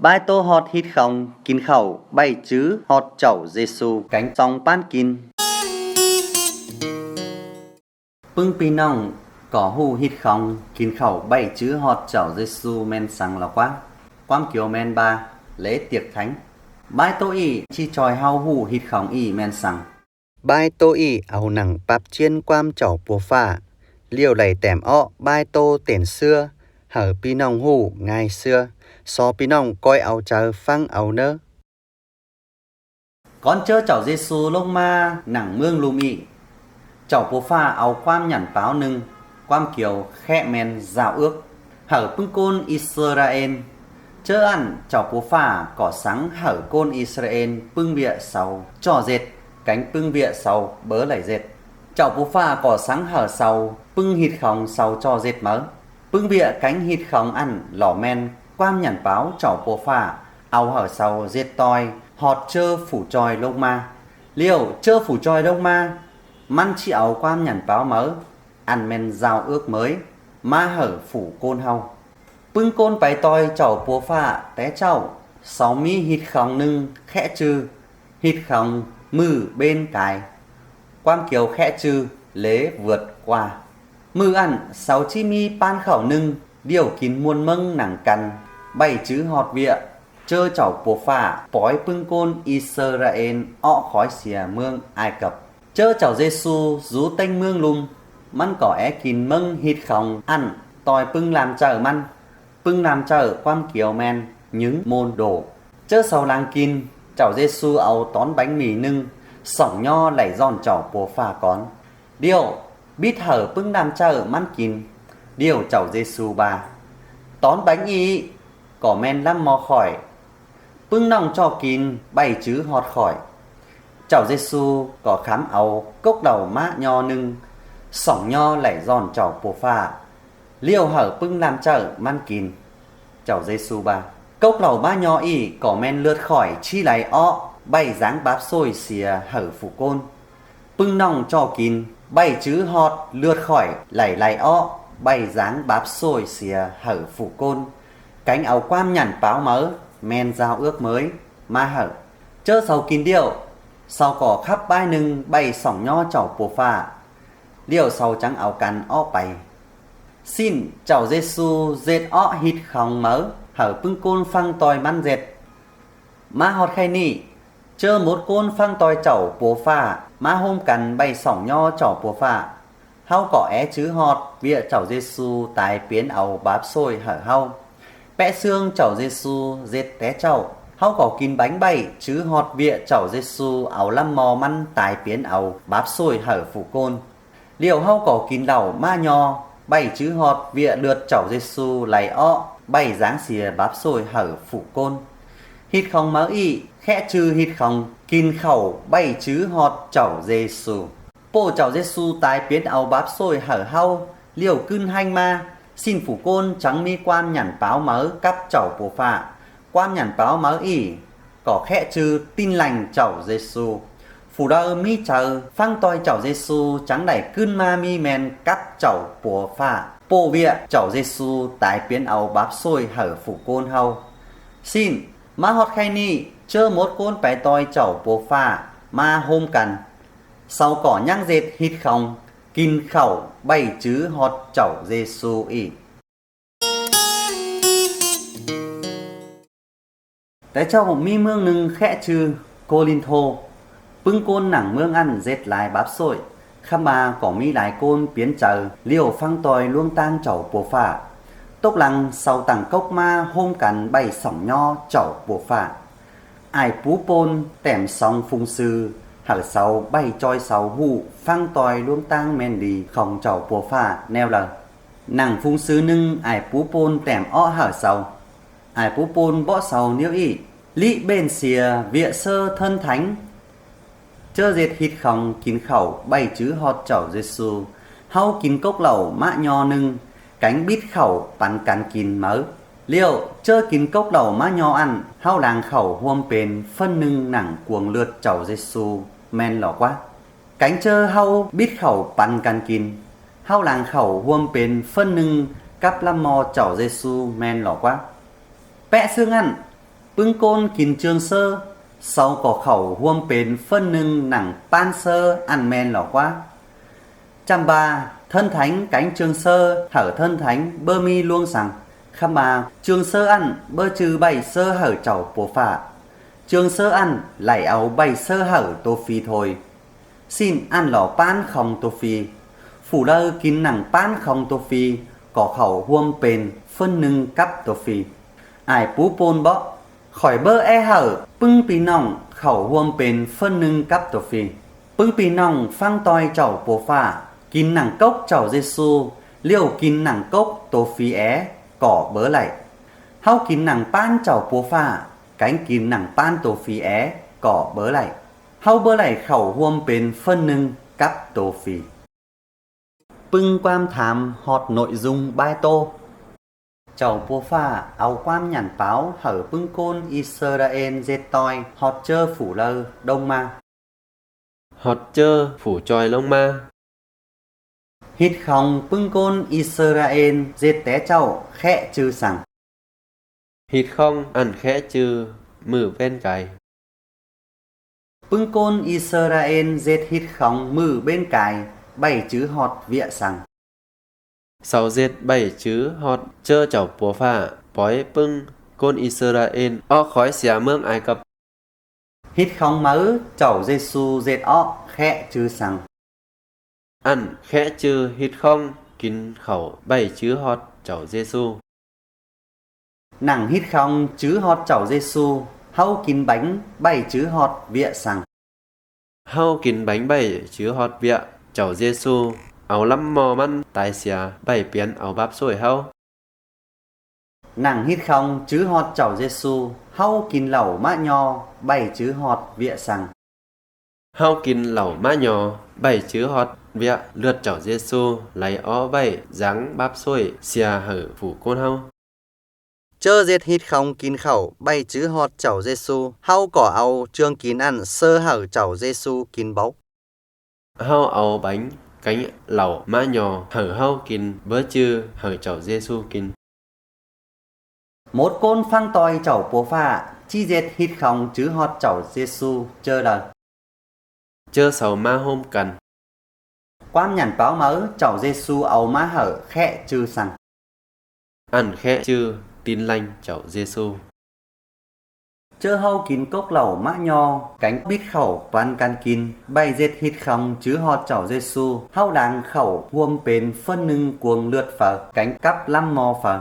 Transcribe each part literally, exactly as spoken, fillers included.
ꞌBái ꞌtố ꞌhọt ꞌhịt khong kin khảu ꞌvạy chứ ꞌhọt Chảu ꞌGiê-ꞌsu kéng song ꞌpán kin. ꞌPứng ꞌpi ꞌnọng ꞌcọ ꞌhụ ꞌhịt khong kin khảu ꞌvạy chứ ꞌhọt Chảu ꞌGiê-ꞌsu ꞌmen săng lỏ ꞌquá? ꞌQuám Kiêu ꞌmen ꞌva lễ tiệc thánh. ꞌBái ꞌtố ꞌnị ꞌchí ꞌchoi ꞌháu ꞌhụ ꞌhịt khong ꞌnị ꞌmen săng. ꞌBái ꞌtố ꞌnị au nẳng ꞌpặp ꞌchiến ꞌquám Chảu Pua ꞌPhạ, ꞌlẹo đảy tẻm ók ꞌbái ꞌtố tển ꞌsứa hảư ꞌpi ꞌnọng ꞌhụ ꞌngai ꞌsứa. So ꞌpi ꞌnọng ꞌcoi au chaư ꞌphắng au ꞌnớ. Cón ꞌchớ Chảu ꞌGiê-ꞌsu ꞌlống ꞌmá nẳng ꞌmướng ꞌlum ꞌnị, Chảu Pua ꞌPhạ au ꞌquám nhẳn páo ꞌnưng, ꞌquám Kiêu khék ꞌmen giao ước, hảư ꞌpứng ꞌcốn ꞌI-ꞌsa-ên. ꞌChớ ꞌnặn Chảu Pua ꞌPhạ ꞌcọ sắng hảư ꞌcốn ꞌI-ꞌsa-ên ꞌpứng ꞌviạk sau ꞌchọ ꞌdệt kéng ꞌpứng ꞌviạk sau báu đảy ꞌdệt. Chảu Pua ꞌPhạ ꞌcọ sắng hảư sau ꞌpứng ꞌhịt khong sau ꞌchọ ꞌdệt máư. ꞌPứng ꞌviạk kéng ꞌhịt khong ꞌnặn lỏ ꞌmen ꞌquám nhẳn páo Chảu Pua ꞌPhạ au hảư sau ꞌdệt ꞌtoi ꞌhọt ꞌchớ phủ ꞌchoi ꞌlống ꞌmá. ꞌLẹo ꞌchớ phủ ꞌchoi ꞌlống ꞌmá, ꞌmắn ꞌchí au ꞌquám nhẳn páo máư, ăn ꞌmen giao ước mới, ꞌmá hảư phủ ꞌcốn ꞌháu. ꞌPứng ꞌcốn pay ꞌtoi Chảu Pua ꞌPhạ té ꞌchạu, sau ꞌmí ꞌhịt khong ꞌnưng khék ꞌchư ꞌhịt khong ꞌmự bến cai, ꞌquám Kiêu khék ꞌchư lễ vượt qua. ꞌMự ꞌnặn sau ꞌchí ꞌmí ꞌpán khảu ꞌnưng, ꞌlẹo kin ꞌmuôn ꞌmớng nẳng căn, ꞌvạy chứ ꞌhọt ꞌviạk ꞌchớ Chảu Pua ꞌPhạ pói ꞌpứng ꞌcốn ꞌI-ꞌsa-ên ók khói sia ꞌmướng ꞌAi-cắp. ꞌChớ Chảu ꞌGiê-ꞌsu dú ꞌtếng ꞌmướng ꞌlum, ꞌmắn ꞌcọ é kin ꞌmớng ꞌhịt khong ꞌnặn ꞌtoi ꞌpứng ꞌlam ꞌchạư ꞌmắn. ꞌPứng ꞌlam ꞌchạư ꞌquám Kiêu ꞌmen những môn đồ. ꞌChớ sau lang kin, Chảu ꞌGiê-ꞌsu au tón béng mỉ ꞌnưng, sỏng ꞌnho đảy ꞌdọn Chảu Pua ꞌPhạ cón, ꞌlẹo bít hảư ꞌpứng ꞌlam ꞌchạư ꞌmắn kin. ꞌLẹo Chảu ꞌGiê-ꞌsu ꞌva, tón béng ꞌnị ꞌcọ ꞌmen ꞌlắm ꞌmo khỏi, ꞌpứng ꞌnọng ꞌchọ kin ꞌvạy chứ ꞌhọt khỏi. Chảu ꞌGiê-ꞌsu ꞌcọ khắm au cốc lảu mák ꞌnho ꞌnưng, sỏng ꞌnho đảy ꞌdọn Chảu Pua ꞌPhạ, ꞌlẹo hảư ꞌpứng ꞌlam ꞌchạư ꞌmắn kin. Chảu ꞌGiê-ꞌsu ꞌva, cốc lảu mák ꞌnho ꞌnị ꞌcọ ꞌmen ꞌlượt khỏi ꞌchí lay ók ꞌvạy dáng báp ꞌsội sia hảư phủ ꞌcốn. ꞌPứng ꞌnọng ꞌchọ kin ꞌvạy chứ ꞌhọt ꞌlượt khỏi đảy lay ók ꞌvạy dáng báp ꞌsội sia hảư phủ ꞌcốn, kéng au ꞌquám nhẳn páo máư, ꞌmen giao ước mới, ꞌmá hảư. ꞌChớ sau kin ꞌlẹo, sau ꞌcọ khắp ꞌvái ꞌnưng ꞌvạy sỏng ꞌnho Chảu Pua ꞌPhạ, ꞌlẹo sau chắng au căn ók pay. ꞌSịn Chảu ꞌGiê-ꞌsu ꞌdệt ók ꞌhịt khong máư hảư ꞌpứng ꞌcốn ꞌphắng ꞌtoi ꞌmắn ꞌdệt. ꞌMá ꞌhọt ꞌkhạy ꞌnị, ꞌchớ mốt ꞌcốn ꞌphắng ꞌtoi Chảu Pua ꞌPhạ ꞌmá ꞌhốm căn ꞌvạy sỏng ꞌnho Chảu Pua ꞌPhạ, ꞌháu ꞌcọ é chứ ꞌhọt ꞌviạk Chảu ꞌGiê-ꞌsu tai piến au báp ꞌsội hảư ꞌháu. Pék ꞌsướng Chảu ꞌGiê-ꞌsu ꞌdệt té ꞌchạu, ꞌháu ꞌcọ kin béng ꞌvạy chứ ꞌhọt ꞌviạk Chảu ꞌGiê-ꞌsu au ꞌlắm ꞌmo ꞌmắn tai piến au báp ꞌsội hảư phủ ꞌcốn. ꞌLẹo ꞌháu ꞌcọ kin lảu mák ꞌnho ꞌvạy chứ ꞌhọt ꞌviạk ꞌlượt Chảu ꞌGiê-ꞌsu lay ók ꞌvạy dáng sia báp ꞌsội hảư phủ ꞌcốn. ꞌHịt khong máư ꞌnị khék ꞌchư ꞌhịt khong kin khảu ꞌvạy chứ ꞌhọt Chảu ꞌGiê-ꞌsu. ꞌPộ Chảu ꞌGiê-ꞌsu tai piến au báp ꞌsội hảư ꞌháu, ꞌlẹo ꞌcứn ꞌhéng ꞌmá, ꞌsịn phủ ꞌcốn chắng ꞌmí ꞌquám nhẳn páo máư cắp Chảu Pua ꞌPhạ. ꞌQuám nhẳn páo máư ꞌnị ꞌcọ khék ꞌchư ꞌtin lẻng Chảu ꞌGiê-ꞌsu. Phủ đaư ꞌmí chaư ꞌphắng ꞌtoi Chảu ꞌGiê-ꞌsu chắng đảy ꞌcứn ꞌmá ꞌmí ꞌmen cắp Chảu Pua ꞌPhạ, ꞌpộ ꞌviạk Chảu ꞌGiê-ꞌsu tai piến au báp ꞌsội hảư phủ ꞌcốn ꞌháu. ꞌSịn ꞌmá ꞌhọt ꞌkhạy ꞌnị, ꞌchớ mốt ꞌcốn pay ꞌtoi Chảu Pua ꞌPhạ ꞌmá ꞌhốm căn, sau ꞌcọ ꞌnhắng ꞌdệt ꞌhịt khong kin khảu ꞌvạy chứ ꞌhọt Chảu ꞌGiê-ꞌsu ꞌnị. Té ꞌchạu ꞌmí ꞌmướng ꞌnưng khék ꞌchư Cô-ꞌlin-ꞌthô. ꞌPứng ꞌcốn nẳng ꞌmướng ꞌnặn ꞌdệt lai báp ꞌsội. ꞌKhắm ꞌva ꞌcọ ꞌmí lai ꞌcốn piến chaư ꞌlẹo ꞌphắng ꞌtoi ꞌluống ꞌtáng Chảu Pua ꞌPhạ. Tốc lăng sau tẳng cốc ꞌmá ꞌhốm căn ꞌvạy sỏng ꞌnho Chảu Pua ꞌPhạ. Ải pú ꞌPôn tẻm song phung sư hảư sau ꞌvạy ꞌchoi sau ꞌhụ ꞌphắng ꞌtoi ꞌluống ꞌtáng ꞌmen đi khong Chảu Pua ꞌPhạ ꞌnéo đaư. Nẳng phung sư ꞌnưng ải pú ꞌPôn tẻm ók hảư sau. Ải pú ꞌPôn bók sau ꞌnéo ꞌnị: ꞌLịk ꞌvện sia ꞌviạk ꞌsớ ꞌthớn théng. ꞌChớ ꞌdệt ꞌhịt khong kin khảu ꞌvạy chứ ꞌhọt Chảu ꞌGiê-ꞌsu, ꞌháu kin cốc lảu mák ꞌnho ꞌnưng, kéng bít khảu păn căn kin máư. ꞌLẹo ꞌchớ kin cốc lảu mák ꞌnho ꞌnặn, ꞌháu lang khảu ꞌhuôm pên ꞌphớn ꞌnưng nẳng cuông ꞌlượt Chảu ꞌGiê-ꞌsu ꞌmen lỏ ꞌquá? Kéng ꞌchớ ꞌháu bít khảu păn căn kin, ꞌháu lang khảu ꞌhuôm pên ꞌphớn ꞌnưng cắp ꞌlắm ꞌmo Chảu ꞌGiê-ꞌsu ꞌmen lỏ ꞌquá? Pék ꞌsướng ꞌnặn, ꞌPứng ꞌcốn kin ꞌchương ꞌsớ, sau ꞌcọ khảu ꞌhuôm pên ꞌphớn ꞌnưng nẳng ꞌpán ꞌsớ ꞌnặn ꞌmen lỏ ꞌquá. ꞌChăm ꞌva ꞌthớn théng kéng ꞌchương ꞌsớ hảư ꞌthớn théng báu ꞌmí ꞌluống săng, ꞌkhắm ꞌva ꞌchương ꞌsớ ꞌnặn báu ꞌchư ꞌvạy ꞌsớ hảư Chảu Pua ꞌPhạ. ꞌChương ꞌsớ ꞌnặn đảy au ꞌvạy ꞌsớ hảư tô phi thôi. ꞌSịn ꞌnặn lỏ ꞌpán khong tô phi. Phủ đaư kin nẳng ꞌpán khong tô phi ꞌcọ khảu ꞌhuôm pên ꞌphớn ꞌnưng cắp tô phi. Ải pú ꞌpôn bók, khỏi báu é hảư ꞌpứng ꞌpi ꞌnọng khảu ꞌhuôm pên ꞌphớn ꞌnưng cắp tô phi. ꞌPứng ꞌpi ꞌnọng ꞌphắng ꞌtoi Chảu Pua ꞌPhạ, kin nẳng cốc Chảu ꞌGiê-ꞌsu, ꞌlẹo kin nẳng cốc tô phi é ꞌcọ báu đảy. ꞌHáu kin nẳng ꞌpán Chảu Pua ꞌPhạ kéng kin nẳng ꞌpán tô phi é ꞌcọ báu đảy. ꞌHáu báu đảy khảu ꞌhuôm pên ꞌphớn ꞌnưng cắp tô phi. ꞌPứng ꞌquám tham ꞌhọt nội dung bái ꞌtố. Chảu Pua ꞌPhạ au ꞌquám nhẳn páo hảư ꞌpứng ꞌcốn ꞌI-ꞌsa-ên ꞌdệt ꞌtoi ꞌhọt ꞌchớ phủ đaư ꞌlống ꞌmá. ꞌHọt ꞌchớ phủ ꞌchoi ꞌlống ꞌmá. ꞌHịt khong ꞌpứng ꞌcốn ꞌI-ꞌsa-ên ꞌdệt té ꞌchạu khék ꞌchư săng? ꞌHịt khong ꞌnặn khék ꞌchư ꞌmự ꞌvến cai. ꞌPứng ꞌcốn ꞌI-ꞌsa-ên ꞌdệt ꞌhịt khong ꞌmự ꞌvến cai ꞌvạy chứ ꞌhọt ꞌviạk săng? Sau ꞌdệt ꞌvạy chứ ꞌhọt ꞌchớ Chảu Pua ꞌPhạ pói ꞌpứng ꞌcốn ꞌI-ꞌsa-ên ók khói sia ꞌmướng Ai-cắp. ꞌHịt khong máư Chảu ꞌGiê-ꞌsu ꞌdệt ók khék ꞌchư săng? ꞌNặn khék ꞌchư ꞌhịt khong kin khảu ꞌvạy chứ ꞌhọt Chảu ꞌGiê-ꞌsu. Nẳng ꞌhịt khong chứ ꞌhọt Chảu ꞌGiê-ꞌsu, ꞌháu kin béng ꞌvạy chứ ꞌhọt ꞌviạk săng? ꞌHáu kin béng ꞌvạy chứ ꞌhọt ꞌviạk Chảu ꞌGiê-ꞌsu au ꞌlắm ꞌmo ꞌmắn tai sia ꞌvạy piến au báp ꞌsội ꞌháu. Nẳng ꞌhịt khong chứ ꞌhọt Chảu ꞌGiê-ꞌsu, ꞌháu kin lảu ꞌmá ꞌnho ꞌvạy chứ ꞌhọt ꞌviạk săng? ꞌHáu kin lảu ꞌmá ꞌnho ꞌvạy chứ ꞌhọt ꞌviạk ꞌlượt Chảu ꞌGiê-ꞌsu đảy ók ꞌvạy dáng báp ꞌsội sia hảư phủ ꞌcốn ꞌháu. ꞌChớ ꞌdệt ꞌhịt khong kin khảu ꞌvạy chứ ꞌhọt Chảu ꞌGiê-ꞌsu, ꞌháu ꞌcọ au ꞌchương kin ꞌnặn ꞌsớ hảư Chảu ꞌGiê-ꞌsu kin báu. ꞌHáu au béng kéng lảu ꞌmá ꞌnho hảư ꞌháu kin báu ꞌchư hảư Chảu ꞌGiê-ꞌsu kin. Mốt ꞌcốn ꞌphắng ꞌtoi Chảu Pua ꞌPhạ ꞌchí ꞌdệt ꞌhịt khong chứ ꞌhọt Chảu ꞌGiê-ꞌsu ꞌchớ đaư? ꞌChớ sau ꞌmá ꞌhốm căn. ꞌQuám nhẳn páo máư Chảu ꞌGiê-ꞌsu au ꞌmá hảư khék ꞌchư săng? ꞌNặn khék ꞌchư ꞌtin leng Chảu ꞌGiê-ꞌsu. ꞌChớ ꞌháu kin cốc lảu ꞌmá ꞌnho kéng bít khảu păn căn kin ꞌvạy ꞌdệt ꞌhịt khong chứ ꞌhọt Chảu ꞌGiê-ꞌsu, ꞌháu đang khảu ꞌhuôm pên ꞌphớn ꞌnưng cuông ꞌlượt phaư kéng cắp ꞌlắm ꞌmo phaư?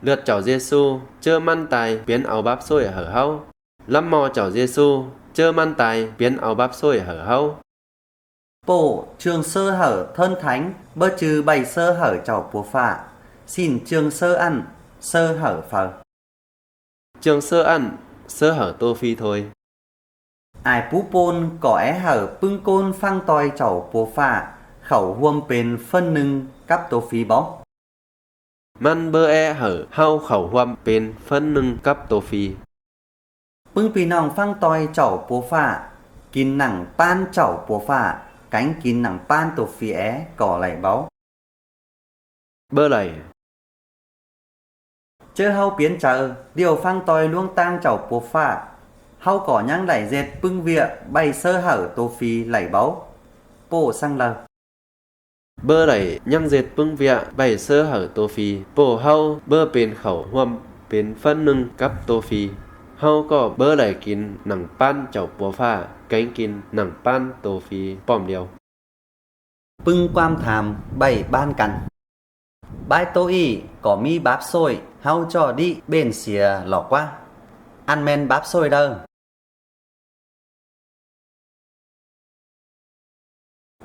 ꞌLượt Chảu ꞌGiê-ꞌsu ꞌchớ ꞌmắn tai piến au báp ꞌsội hảư ꞌháu. ꞌLắm ꞌmo Chảu ꞌGiê-ꞌsu ꞌchớ ꞌmắn tai piến au báp ꞌsội hảư ꞌháu. ꞌPộ ꞌchương ꞌsớ hảư ꞌthớn théng báu ꞌchư ꞌvạy ꞌsớ hảư Chảu Pua ꞌPhạ, ꞌsịn ꞌchương ꞌsớ ꞌnặn ꞌsớ hảư phaư? ꞌChương ꞌsớ ꞌnặn ꞌsớ hảư tô phi thôi. Ải pú ꞌpôn ꞌcọ é hảư ꞌpứng ꞌcốn ꞌphắng ꞌtoi Chảu Pua ꞌPhạ khảu ꞌhuôm pên ꞌphớn ꞌnưng cắp tô phi báu? ꞌMắn báu é hảư ꞌháu khảu ꞌhuôm pên ꞌphớn ꞌnưng cắp tô phi. ꞌPứng ꞌpi ꞌnọng ꞌphắng ꞌtoi Chảu Pua ꞌPhạ kin nẳng ꞌpán Chảu Pua ꞌPhạ kéng kin nẳng ꞌpán tô phi é ꞌcọ đảy báu? Báu đảy. ꞌChớ ꞌháu piến chaư ꞌlẹo ꞌphắng ꞌtoi ꞌluống ꞌtáng Chảu Pua ꞌPhạ, ꞌháu ꞌcọ ꞌnhắng đảy ꞌdệt ꞌpứng ꞌviạk ꞌvạy ꞌsớ hảư tô phi đảy báu? ꞌPộ săng đaư? Báu đảy ꞌnhắng ꞌdệt ꞌpứng ꞌviạk ꞌvạy ꞌsớ hảư tô phi, ꞌpộ ꞌháu báu pên khảu ꞌhuôm pên ꞌphớn ꞌnưng cắp tô phi. ꞌHáu ꞌcọ báu đảy kin nẳng ꞌpán Chảu Pua ꞌPhạ kéng kin nẳng ꞌpán tô phi ꞌpọm điêu. ꞌPứng ꞌquám tham ꞌvạy ꞌván căn. Bái ꞌtố ꞌnị ꞌcọ ꞌmí báp ꞌsội ꞌháu ꞌchọ đí ꞌvện sia lỏ ꞌquá? Ăn ꞌmen báp ꞌsội đaư?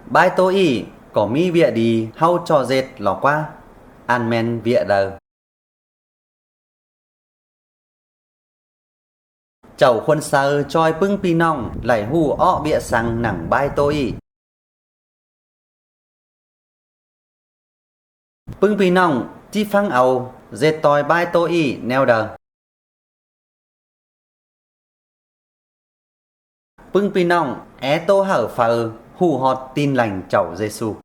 Bái ꞌtố ꞌnị ꞌcọ ꞌmí ꞌviạk đi ꞌháu ꞌchọ ꞌdệt lỏ ꞌquá? Ăn ꞌmen ꞌviạk đaư? Chảu Khuôn Saư ꞌchoi ꞌpứng ꞌpi ꞌnọng đảy ꞌhụ ók ꞌviạk săng nẳng bái ꞌtố ꞌnị? ꞌPứng ꞌpi ꞌnọng ꞌchí ꞌphắng au ꞌdệt ꞌtoi bái ꞌtố ꞌnị ꞌnéo đaư? ꞌPứng ꞌpi ꞌnọng é ꞌtố hảư phaư ꞌhụ ꞌhọt ꞌtin lẻng Chảu ꞌGiê-ꞌsu?